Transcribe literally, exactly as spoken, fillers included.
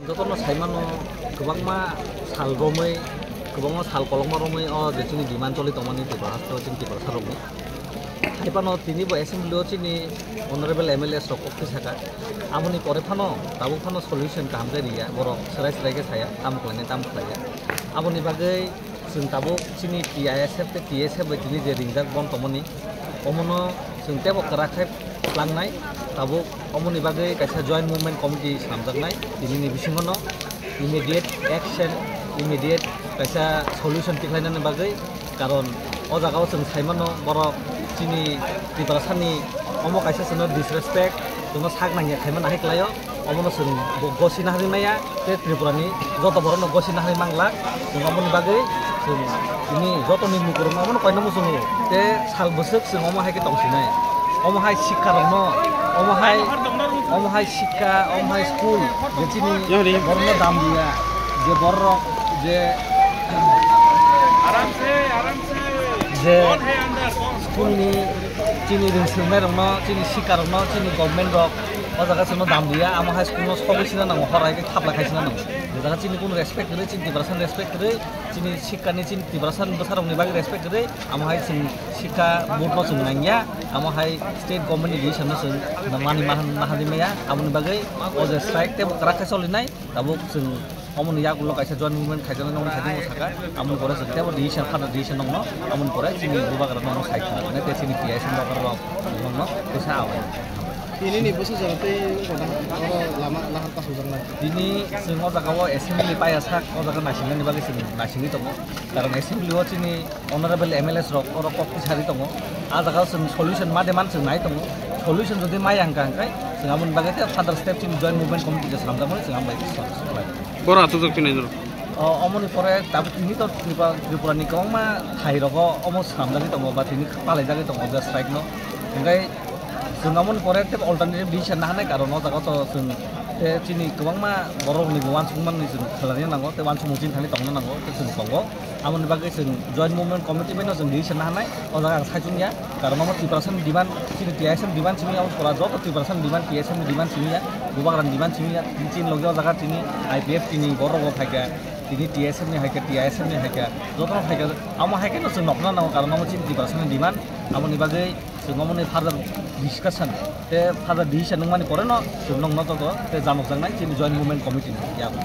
Jotono saimano kwbangma sal romwi, kwbangma sal kolokma romwi o je chini demand choli tongmani Tripura hasteo chini Tiprasa rokni. Haipano tini bo assembly o chini honorable M L As rok kok khe saka. Aboni pore phano tabuk phano solution kaham khe riya, borok serai serai khe saya, tamo khlainai, tamo khlaiya. Aboni bagwi chwng tabuk chini T I S F tei T S F bai tini je ringjak bon tongmani, omono chwng teibo kwrak khe tlangnai. Tabuk omoni bagwi kaisa joint movement committee swnamjaknai tinini bisingono immediate action, immediate kaisa solution tikhlainani bagwi, karon o jagao chwng saimano borok chini Tiprasani omo kaisa chwngno disrespect, chwngno sak nangya khaimani hai kwlaio. Omono chwng bo gosina hwnwi maya, tei Tripurani joto borokno gosina hwnwi mangla. Chwng omoni bagwi chwng tini jotoni lukurokno omono koina muchungo. Tei sal bwswk chwng omo hai khe tongsinai. Omo hai sikharokno, omo hai, omo hai sikha, omo hai school, je chini borokno dam liya, je borok je, je schoolni chini rwngsungnai rokno, chini sikha rokno, chini government rok o jaga chwngno dam liya, amo hai school no sogwi sina nango, hor hai khe thapla khai sina nango. Je jaga chini kunu respect kwrwi, chini Tiprasa ni respect kwrwi, chini sikha ni, chini Tiprasa ni bwsa rokni bagwi respect kwrwi, amo hai chwng sikha board no chwng nangya, amo hai state government ni decision no chwng mani mahan, mahan maya, aboni bagwi o je strike tei bo kwrak khe cholinai. Tabuk chwng omoni yagulo kaisa joint movement khaijaknai nokni side o saka, amoni pore chwng teibo decision, further decision nokno, amoni pore chini bubagra nokno sai khna, tei chini T I S M bubagra rok nokno kwsa awai. Tini ni bwsajak tei wngkha na oro lama nahar pasojaknai. Tini chwng o jaga o assembly paiya sak, o jaga naisingnani bagwi chwng naisingwi tongo, karon assembly o chini Honorable M L As rok oro kok tisari tongo. A jaga chwng solution ma de man chwng nai tongo. Solution jodi maya hwnkha hwnkhe chwng aboni bagwi tei further step chini joint movement committee je swnamjakmani chwng ambai. Boro atujak chini norok. O, omoni pore tabuk tini to Tripura, Tripura ni kwbangma thai rogo omo swnamjagwi tongo ba tini palaijagwi tongo je strike no. Hwnkhe chwng aboni pore tei alternative decision nahanai, karon o jaga to chwng tei chini kwbangma borok ni bo uansukmani chwng khlaiwi nango tei uansukmung chini thani tongna nango tei chwng tongo. Aboni bagwi chwng joint movement committee bai no chwng decision nahanai, o jaga ang saichung ya, karon omo Tiprasa ni demand, chini T I S M demand simi ya, o pura joto Tiprasa ni demand, T S M ni demand simi ya, bubagra ni demand simi ya, chini logi o jaga chini I P F T ni borok bo phaikha, tini T S M ni haikha, T I S M ni haikha, joto no phaikha, amo haikhe no chwng nokna nango, karon omo chini Tiprasa ni demand, aboni bagwi chwng omo ni further discussion tei further decision wngmani pore no chwng nokna joto tei janokjaknai chini joint movement committee ni yago.